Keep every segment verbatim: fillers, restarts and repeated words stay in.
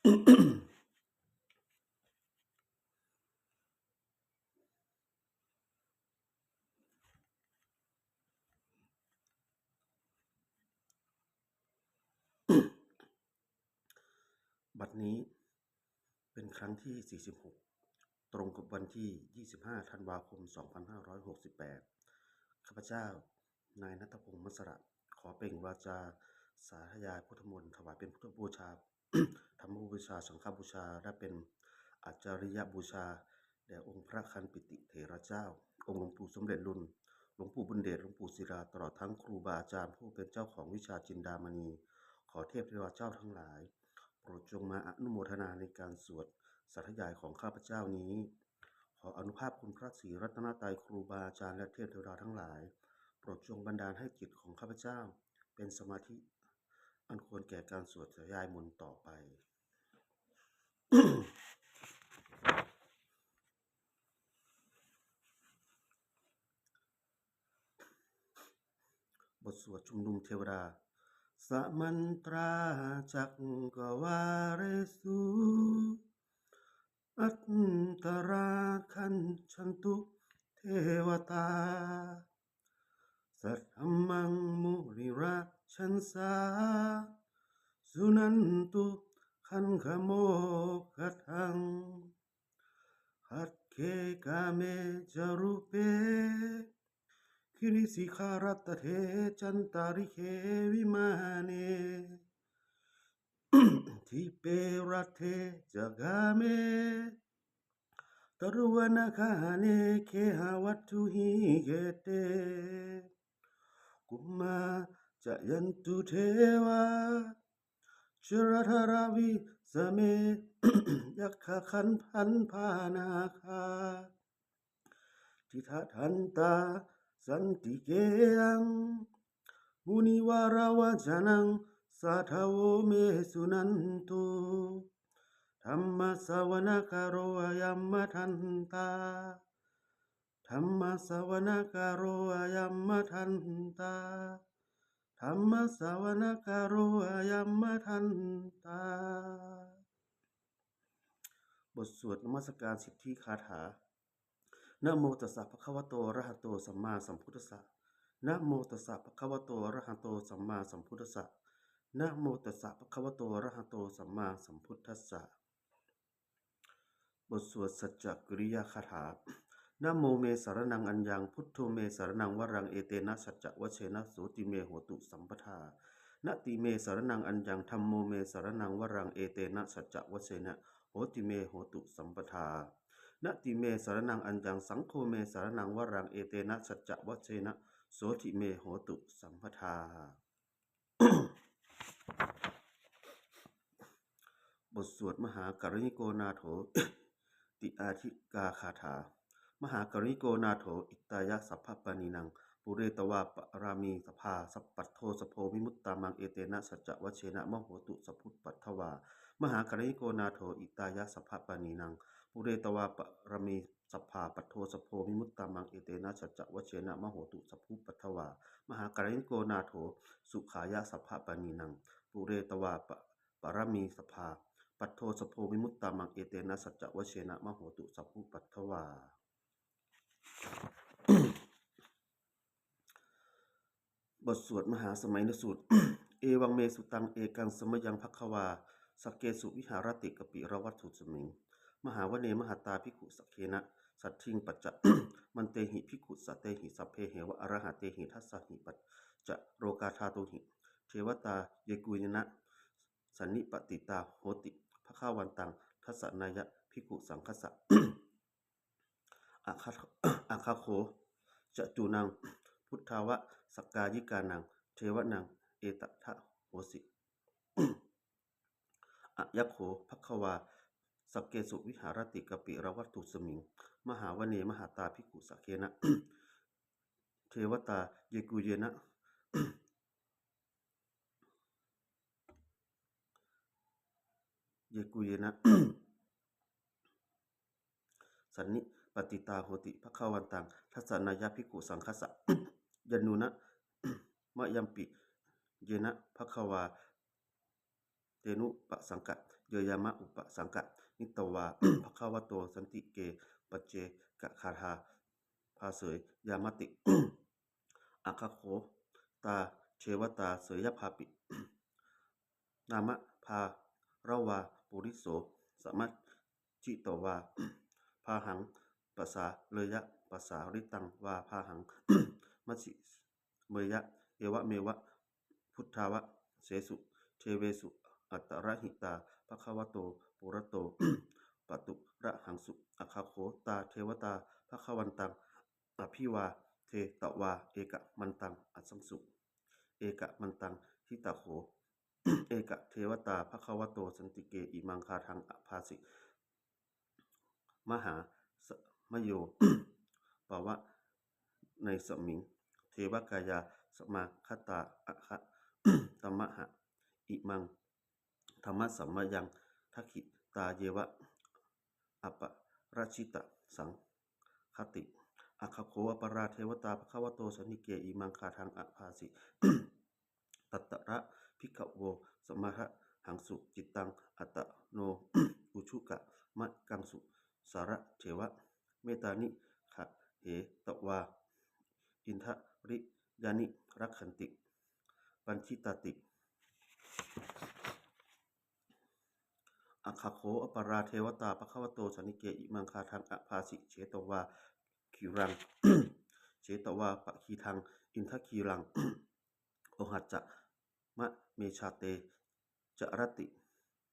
บัดนี้เป็นครั้งที่ สี่สิบหก ตรงกับวันที่ ยี่สิบห้า ธันวาคม สองพันห้าร้อยหกสิบแปด ข้าพเจ้า นายณัฐพงษ์ มัสสระ ขอเปล่งวาจาสาธยายพุทธมนต์ ถวายเป็นพุทธบูชา ธรรมบูชา สังฆบูชา และเป็นอาจาริยบูชา แด่องค์พระคันปิติเถระเจ้า องค์หลวงปู่สำเร็จลุน หลวงปู่บุญเดช หลวงปู่ศิลา ตลอดทั้งครูบาอาจารย์ผู้เป็นเจ้าของวิชาจินดามณี ขอเทพเทวาเจ้าทั้งหลาย โปรดจงมาอนุโมทนาในการสวดสาธยายของข้าพเจ้านี้ ขออานุภาพคุณพระศรีรัตนตรัย ครูบาอาจารย์และเทพเทวดาทั้งหลาย โปรดจงบันดาลให้จิตของข้าพเจ้า เป็นสมาธิอันควรแก่การสวดสาธยายมนต์ต่อไป บทสวดชุมนุมเทวดา Samantā cakkavāḷesu atrāgacchantu devatā, saddhammaṃ munirājassa suṇantu saggamokkhadaṃ. Sagge kāme ca rūpe girisikharataṭe cantalikkhe vimāne, dīpe raṭṭhe ca gāme taruvanagahane gehavatthumhi khette, bhummā cāyantu devā jalathalavisame yakkhagandhabbanāgā, tiṭṭhantā santike yaṃ munivaravacanaṃ sādhavo me suṇantu. Dhammassavanakālo ayam bhadantā. Dhammassavanakālo ayam bhadantā. Dhammassavanakālo ayam bhadantā. บทสวดนมัสการสิทธิคาถา Namo tassa bhagavato arahato sammāsambuddhassa. Namo tassa bhagavato arahato sammāsambuddhassa. Namo tassa bhagavato arahato sammāsambuddhassa. บทสวดสัจจกิริยาคาถา Namo me saraṇaṃ aññaṃ, buddho me saraṇaṃ varaṃ, etena saccavajjena sotthi me hotu sabbadā. Natthi me saraṇaṃ aññaṃ, dhammo me saraṇaṃ varaṃ, etena saccavajjena sotthi me hotu sabbadā. Natthi me saraṇaṃ aññaṃ, saṅgho me saraṇaṃ varaṃ, etena saccavajjena sotthi me hotu sabbadā. บทสวดมหาการณิโกนาโถติอาทิกาคาถา Mahākāruṇiko nātho hitāya sabbapāṇinaṃ, pūretvā pāramī sabbā, patto sambodhimuttamaṃ, etena saccavajjena mā hontu sabbupaddavā. Mahākāruṇiko nātho hitāya sabbapāṇinaṃ, pūretvā pāramī sabbā, patto sambodhimuttamaṃ, etena saccavajjena mā hontu sabbupaddavā. Mahākāruṇiko nātho sukhāya sabbapāṇinaṃ, pūretvā pāramī sabbā, patto sambodhimuttamaṃ, etena saccavajjena mā hontu sabbupaddavā. บทสวดมหาสมัยสูตร Evaṃ me sutaṃ. Ekaṃ samayaṃ bhagavā sakkesu viharati kapilavatthusmiṃ mahāvane mahatā bhikkhusaṅghena saddhiṃ pañcamattehi bhikkhusatehi sabbeheva arahantehi. Dasahi pañcarokadhātūhi devatā yebhuyyena sannipatitā honti bhagavantaṃ dassanāya bhikkhusaṅghassa. Aggaho cātuṇṇaṃ buddhāva sakkāyikānaṃ devānaṃ etadahosi: Ayaṃ kho bhagavā sakkesu viharati kapilavatthusmiṃ mahāvane mahatā bhikkhusaṅghena devatā yebhuyyena yebhuyyena sannipatitā honti bhagavantaṃ dassanāya bhikkhusaṅghassa. Yannūna mayampi yena bhagavā tenupasaṅkameyyāma, upasaṅkamitvā bhagavato santike paccekagāthā bhāseyyāmāti. Aggā kho tā devatā seyyathāpi nāma balavā puriso sammiñjitaṃ vā bāhaṃ pasāreyya, pasāritaṃ vā bāhaṃ majjhimayya, evameva suddhāvāsesu devesu antarahitā bhagavato purato pāturahaṃsu. Aggā kho tā devatā bhagavantaṃ abhivādetvā ekamantaṃ aṭṭhaṃsu. Ekamantaṃ ṭhitā kho ekā devatā bhagavato santike imaṃ gāthaṃ abhāsi: Mahāsamayo pavanasmiṃ, devakāyā samāgatā, āgatamha imaṃ dhammasamayaṃ, dakkhitāyeva aparājitasaṅghanti. Aggā kho aparā devatā bhagavato santike imaṃ gāthaṃ abhāsi: Tatra bhikkhavo samādahaṃsu, cittaṃ attano ujukamakaṃsu, sārathīva nettāni gahetvā, indriyāni rakkhanti paṇḍitāti. Aggā kho aparā devatā bhagavato santike imaṃ gāthaṃ abhāsi: Chetvā khīlaṃ, chetvā palighaṃ, indakhīlaṃ ohaccamanejā, te caranti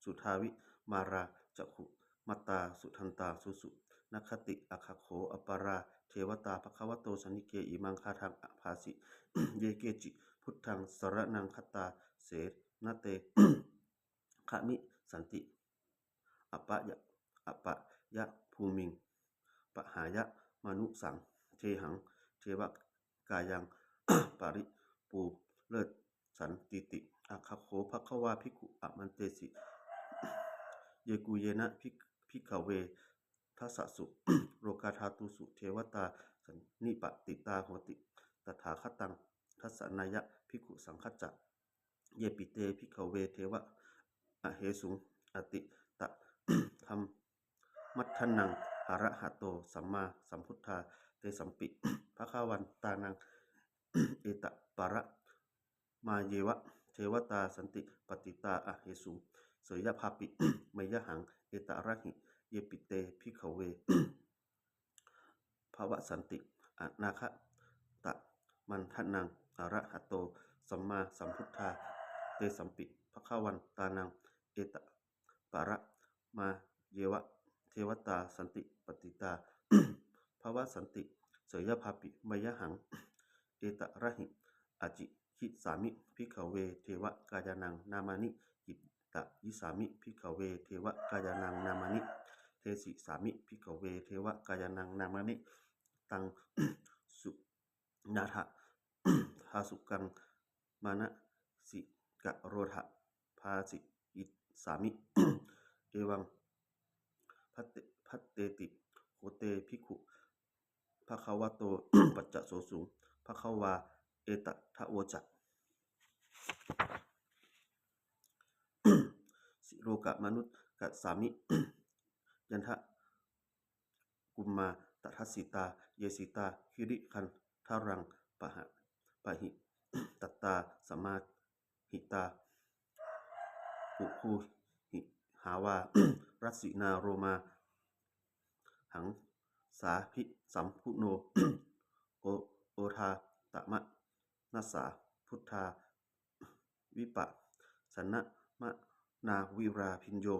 suddhā vimalā, cakkhumatā sudantā susunāgāti. Aggā kho aparā devatā bhagavato santike imaṃ gāthaṃ abhāsi: Ye keci buddhaṃ saraṇaṃ gatāse, na te gamissanti apāya, apāyabhūmiṃ, pahāya mānusaṃ dehaṃ, devakāyaṃ paripūressantīti. Aggā kho bhagavā bhikkhū āmantesi: Yebhuyyena bhik- bhikkhave dasasu lokadhātūsu devatā sannipatitā honti tathāgataṃ dassanāya bhikkhusaṅghañca. Yepi te bhikkhave devā ahesuṃ atītamaddhānaṃ arahato sammāsambuddhā, tesampi bhagavantānaṃ etaparamāyeva devatā sannipatitā ahesuṃ, seyyathāpi mayhaṃ etarahi. Yepi te bhikkhave bhavissanti anāgatamaddhānaṃ arahato sammāsambuddhā, tesampi bhagavantānaṃ etaparamāyeva devatā sannipatitā bhavissanti, seyyathāpi mayhaṃ etarahi. Ācikkhissāmi bhikkhave devakāyānaṃ nāmāni, kittayissāmi bhikkhave devakāyānaṃ nāmāni, desissāmi bhikkhave devakāyānaṃ nāmāni. Taṃ suṇātha sādhukaṃ manasikarotha, bhāsissāmi evaṃ bhante- bhanteti. Kho te bhikkhū bhagavato paccassosuṃ. Bhagavā etadavoca: Silokamanukassāmi, yattha bhummā tadassitā, ye sitā girigabbharaṃ, pahi- pahitattā samāhitā. Puthū vihāvā rajinā, lomā haṃsābhisambhuno, o- odātamanasā suddhā, vippasannamanāvilā. Bhiyyo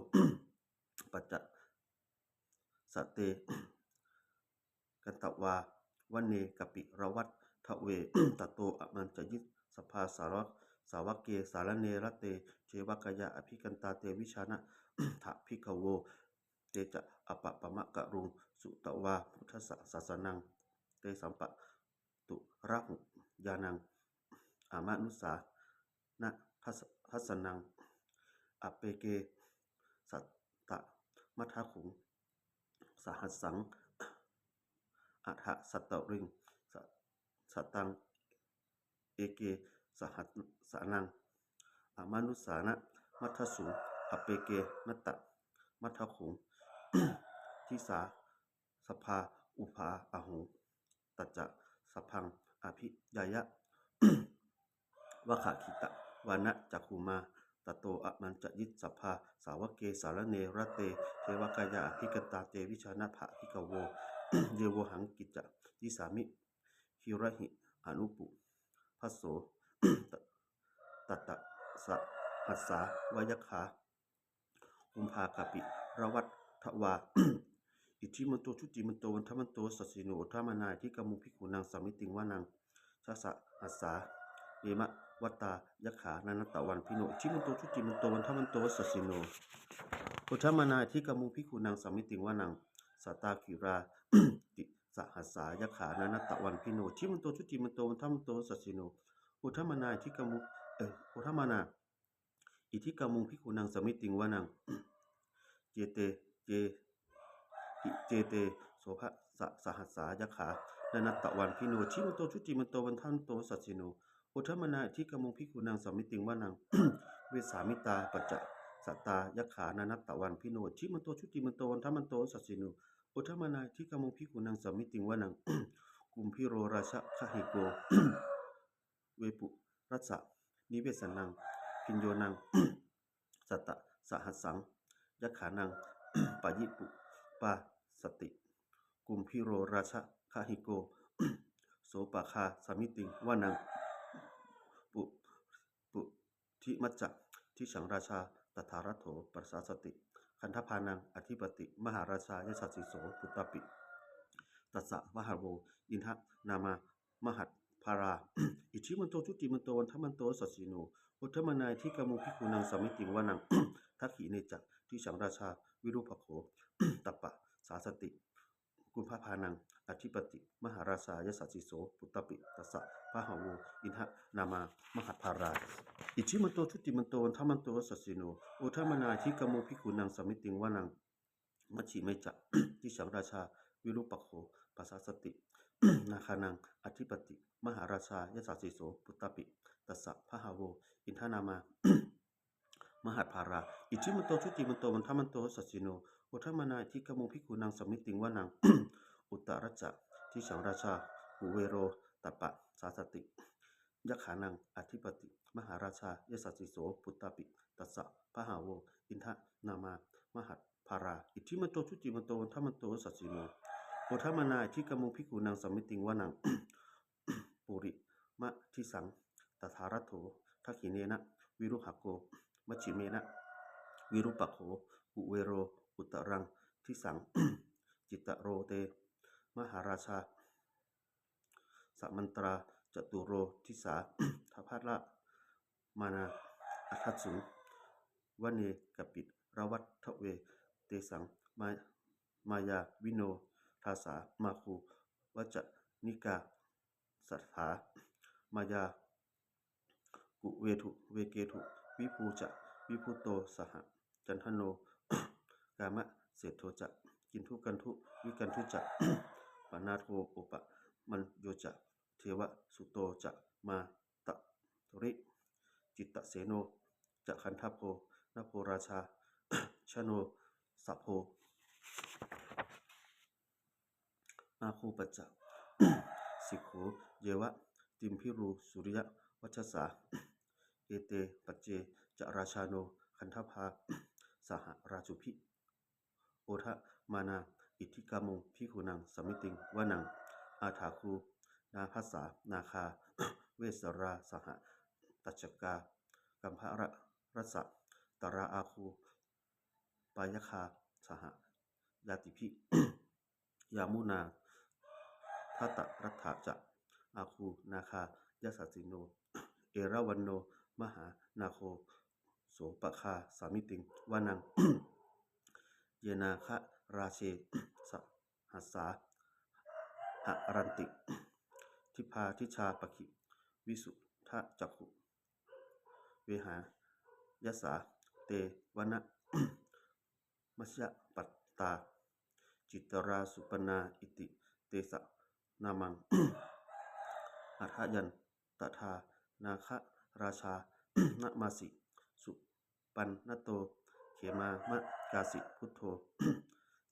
pañcasate ñatvā vane kāpilavatthave, tato āmantayi satthā sāva- sāvake sāsane rate. Devakāyā abhikkantā, te vijānātha bhikkhavo. Te ca ātappamakaruṃ, sutvā buddhassa sāsanaṃ, tesampāturahu ñāṇaṃ amanussāna das- dassanaṃ. Appeke satamaddakkhuṃ, sahassaṃ atha sattariṃ, sa- sataṃ eke sahassānaṃ amanussāna maddasuṃ appeke nattha maddakhuṃ, disā sabbā ubbhā ahuṃ, tañca sabbaṃ abhiññāya vavakkhitvāna cakkhumā, tato āmantayi satthā sāvake sāsane rate. Devakāyā abhikkantā te vijānātha bhikkhavo, ye vohaṃ kittayissāmi girāhi anupubbaso. Sattasahassā va yakkhā kumbhakāpilavatthavā, iddhimanto jutimanto vaṇṇavanto yasassino, modamānā abhikkāmuṃ bhikkhūnaṃ samitiṃ vanaṃ. Chasahassā hemavatā yakkhā nānattavaṇṇino, iddhimanto jutimanto vaṇṇavanto yasassino, modamānā abhikkāmuṃ bhikkhūnaṃ samitiṃ vanaṃ. Sātāgirā tisahassā yakkhā nānattavaṇṇino, iddhimanto jutimanto vaṇṇavanto yasassino, modamānā abhikkāmuṃ, eh, modamānā abhikkāmuṃ bhikkhūnaṃ samitiṃ vanaṃ. Cete, ce, cete soḷasasahassā yakkhā nānattavaṇṇino, iddhimanto jutimanto vaṇṇavanto yasassino, modamānā abhikkāmuṃ bhikkhūnaṃ samitiṃ vanaṃ. Vessāmittā pañcasatā yakkhā nānattavaṇṇino, iddhimanto jutimanto vaṇṇavanto yasassino, modamānā abhikkāmuṃ bhikkhūnaṃ samitiṃ vanaṃ. Kumbhīro rājagahiko vepullassa nivesanaṃ, bhiyyo naṃ satasahassaṃ yakkhānaṃ payirupāsati, kumbhīro rājagahiko sopāga samitiṃ vanaṃ. Pu, pu, Puthimañca disaṃ rājā Dhataraṭṭho pasāsati, gandhabbānaṃ ādhipati mahārājā yasassi so. Puttāpi tassa bahavo indanāmā mahabbalā, iddhimanto jutimanto vaṇṇavanto yasassino, modamānā abhikkāmuṃ bhikkhūnaṃ samitiṃ vanaṃ. Dakkhiṇe ca disaṃ rājā Virūpakkho taṃ pasāsati, gandhabbānaṃ ādhipati mahārājā yasassi so. Puttāpi tassa bahavo indanāmā mahabbalā, iddhimanto jutimanto vaṇṇavanto yasassino, modamānā abhikkāmuṃ bhikkhūnaṃ samitiṃ vanaṃ. Majjhime ca disaṃ rājā Virūpakkho pasāsati, nāgānaṃ ādhipati mahārājā yasassi so. Puttāpi tassa bahavo indanāmā mahabbalā, iddhimanto jutimanto vaṇṇavanto yasassino, modamānā abhikkāmuṃ bhikkhūnaṃ samitiṃ vanaṃ. Uttarañca disaṃ rājā Kuvero taṃ pasāsati, yakkhānaṃ ādhipati mahārājā yasassi so. Puttāpi tassa bahavo indanāmā mahabbalā, iddhimanto jutimanto vaṇṇavanto yasassino, modamānā abhikkāmuṃ bhikkhūnaṃ samitiṃ vanaṃ. Purimadisaṃ Dhataraṭṭho, dakkhiṇena Virūḷhako, majjhimena Virūpakkho, Kuvero uttaraṃ disaṃ. Citrūpe mahārājā samantacaturo disā, daddallamānā aṭṭhaṃsu vane kāpilavatthave. Tesaṃ mā, māyāvino dāsā Mātulā ca Nikā saṭhā, māyā Kuṭeṇḍu Veṭeṇḍu Viṭū ca Viṭuṭo saha, Candano Kāmaseṭṭho ca Kinnughaṇḍu Vigaṇḍu ca, Panādo Opamañño ca Devasūto ca Mātali, Cittaseno ca gandhabbo Naḷo rājā Janosabho. Āgū pañcasikho yeva timbarū suriyavacchasā, ete pañce ca rājāno gandhabbā saha rājubhi, modamānā abhikkāmuṃ bhikkhūnaṃ samitiṃ vanaṃ. Athāgū nābhasā nāgā vesālā saha tacchakā, kambalassatarā āgū pāyāgā saha ñātibhi, Yāmunā Dhataraṭṭhā ca āgū nāgā yasassino, Erāvaṇo mahānāgo sopāga samitiṃ vanaṃ. Ye nāgarāje sahassā haranti dibbā dijā pakkhi visuddhacakkhū, vehāyasā te vanamajjhapattā, Citrā Supaṇṇā iti tesa nāmaṃ. Aṭṭhayaṃ tadā nāgarājānamāsi, su pannato khemamakāsi buddho,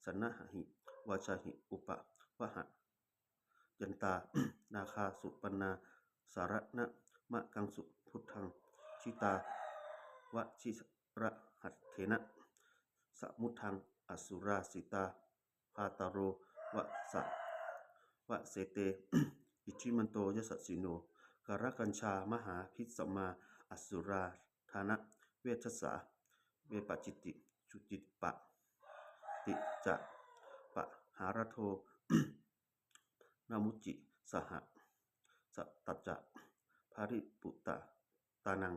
saṇhāhi vācāhi upavhayantā, nāgā supaṇṇā saraṇamakaṃsu buddhaṃ, jitā vajirahatthena samuddaṃ asurā sitā, bhātaro vāsavassete iddhimanto yasassino, kālakañjā mahābhismā asurā dānaveghasā, vepacitti sucitti ca pahārādo namucī saha, satañca baliputtānaṃ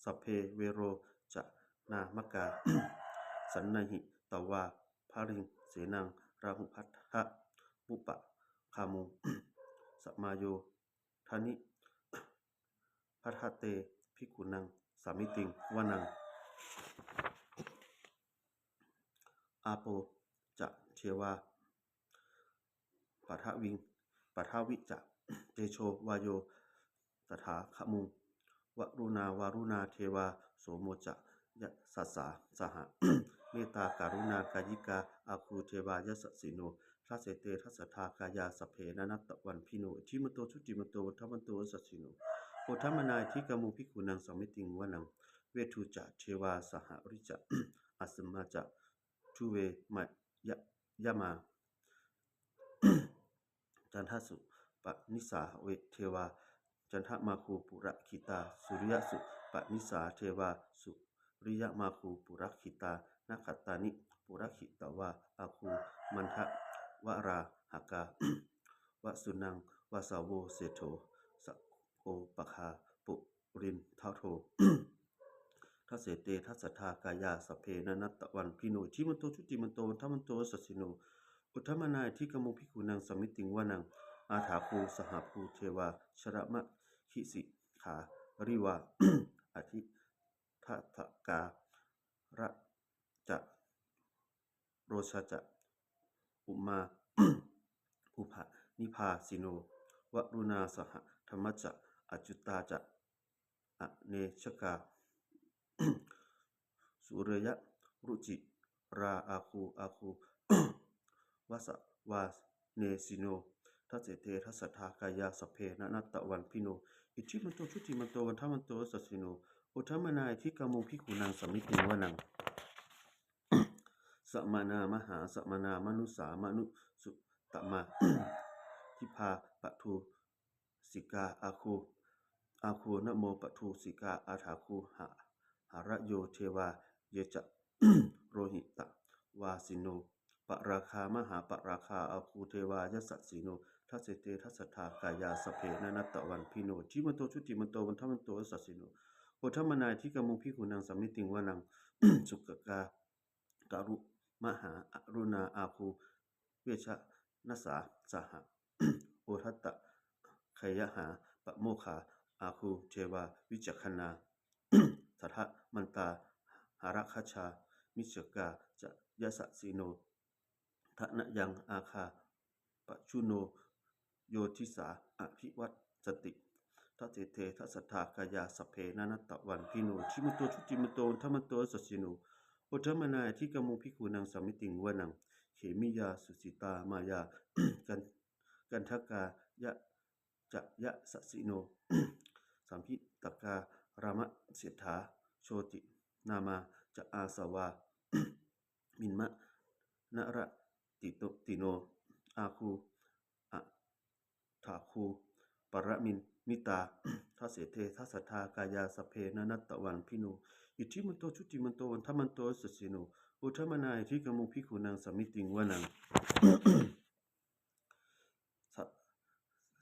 sabbe verocanāmakā, sannayhitvā baliṃ senaṃ rāhubhaddamupāgamuṃ, samayodāni bhaddante bhikkhūnaṃ samitiṃ vanaṃ. Āpo ca devā paṭhaviṃ, paṭhavī ca tejo vāyo tadāgamuṃ, varuṇā vāruṇā devā somo ca yasasā saha, mettākaruṇākāyikā āgū devā yasassino, dasete dasadhā kāyā sabbe nānattavaṇṇino, iddhimanto jutimanto vaṇṇavanto yasassino, modamānā abhikkāmuṃ bhikkhūnaṃ samitiṃ vanaṃ. Veṇḍū ca devā sahalī ca asamā ca duve ma- ya- yamā, candassūpanisā devā candamāgū purakkhitā, suriyassūpanisā devā suriyamāgū purakkhitā, nakkhattāni purakkhitvā āgū mandavalāhakā, vasūnaṃ vāsavo seṭṭho sakko pāga purindado, dasete dasadhā kāyā sabbe nānattavaṇṇino, iddhimanto jutimanto vaṇṇavanto yasassino, modamānā abhikkāmuṃ bhikkhūnaṃ samitiṃ vanaṃ. Athāgū sahabhū devā jalamaggisikhāriva, ariṭṭhakā ca rojā ca ummāpupphanibhāsino, varuṇā sahadhammā ca accutā ca anejakā, sūleyyarucirā āgū āgū vāsavanesino, dasete dasadhā kāyā sabbe nānattavaṇṇino, iddhimanto jutimanto vaṇṇavanto yasassino, modamānā abhikkāmuṃ bhikkhūnaṃ samitiṃ vanaṃ. Samānā mahāsamānā mānusā mānusuttamā, khiḍḍāpadosikā āgū āgū nāmāpadosikā, athāgū harayo devā ye ca lohitavāsino, pāragā mahāpāragā āgū devā yasassino, dasete dasadhā kāyā sabbe nānattavaṇṇino, iddhimanto jutimanto vaṇṇavanto yasassino, modamānā abhikkāmuṃ bhikkhūnaṃ samitiṃ vanaṃ. Sukkā karumhā aruṇā āgū veghanasā saha, odātagayhā pāmokkhā āgū devā vicakkhaṇā, sadāmattā hāragajā missakā ca yasassino, thanayaṃ āgā pajjunno yo disā abhivassati, dasete dasadhā kāyā sabbe nānattavaṇṇino, iddhimanto jutimanto vaṇṇavanto yasassino, modamānā abhikkāmuṃ bhikkhūnaṃ samitiṃ vanaṃ. Khemiyā tusitā māyā kan- kaṭṭhakā ca yasassino, lambitakā lāmaseṭṭhā jotināmā ca āsavā, nimmānaratino āgū athāgū paranimmitā, dasete dasadhā kāyā sabbe nānattavaṇṇino, iddhimanto jutimanto vaṇṇavanto yasassino, modamānā abhikkāmuṃ bhikkhūnaṃ samitiṃ vanaṃ.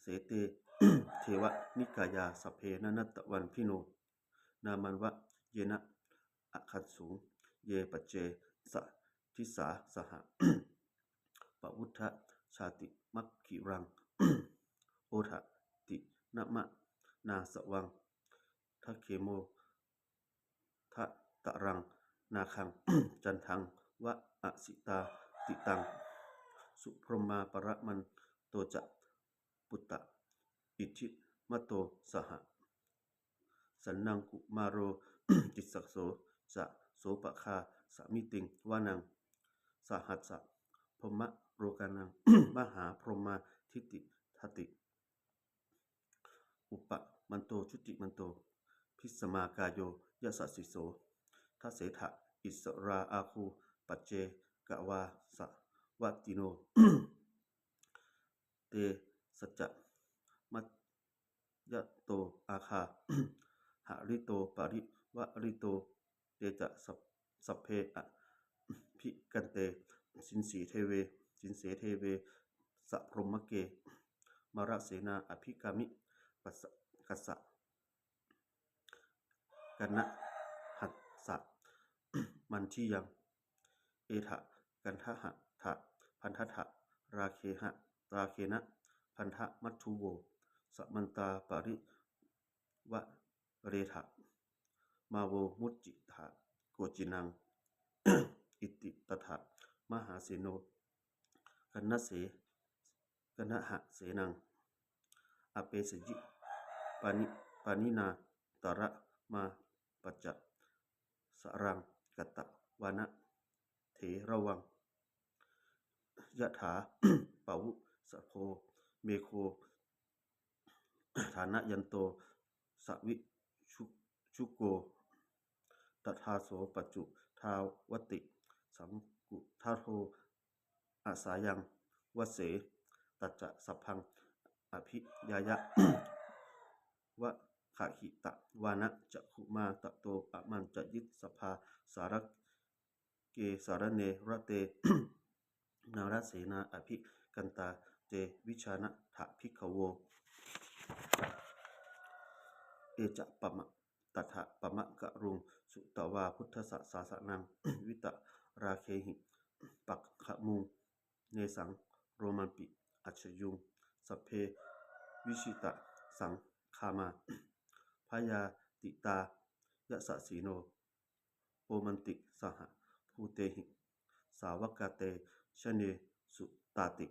Dasete devanikāyā sabbe nānattavaṇṇino, nāmanvayena āgañchuṃ ye paccasādi disā saha, pavutthajātimakkhīlaṃ odātamanasavaṃ, dakkhemoghataraṃ nāgaṃ candaṃva asitātitaṃ, subrahmā paramatto ca puttā iddhimato saha, sanaṅkumāro tisso ca sopāga samitiṃ vanaṃ. Sahassa brahmalokānaṃ mahābrahmābhitiṭṭhati. Upapanno jutimanto bhismākāyo yasassi so. Dasettha issarā āgū paccekavasavattino. Tesañca majjhato āgā hārito parivārito. Te ca sab- sabbe abhikkante sinde deve, sinde deve sabrahmake. Mārasenā abhikkāmi kassa kassa kaṇhassa mandiyaṃ. Etha gaṇhatha bandhatha rāgena, rāgena bandhamatthu vo. Samantā parivāretha mā vo muñcittha koci naṃ. Iti tattha mahāseno kaṇhase kaṇhasenaṃ apesayi. Pani- pāṇinā talamāhacca saraṃ katvāna bheravaṃ. Yathā pāvussako megho thanayanto savijjuko. Tadā so paccudāvatti saṅkuddho asayaṃvase. Tañca sabbaṃ abhiññāya vavakkhitvāna cakkhumā tato āmantayi satthā sāvake sāsane rate. Mārasenā abhikkantā te vijānātha bhikkhavo. Te ca pama- tattha pamakaruṃ sutvā buddhassa sāsanaṃ vītarāgehi pakkhamuṃ nesaṃ lomampi iñjayuṃ. Sabbe vijitasaṅgāmā bhayātītā yasassino. Modanti saha bhūtehi sāvakā te janesutāti.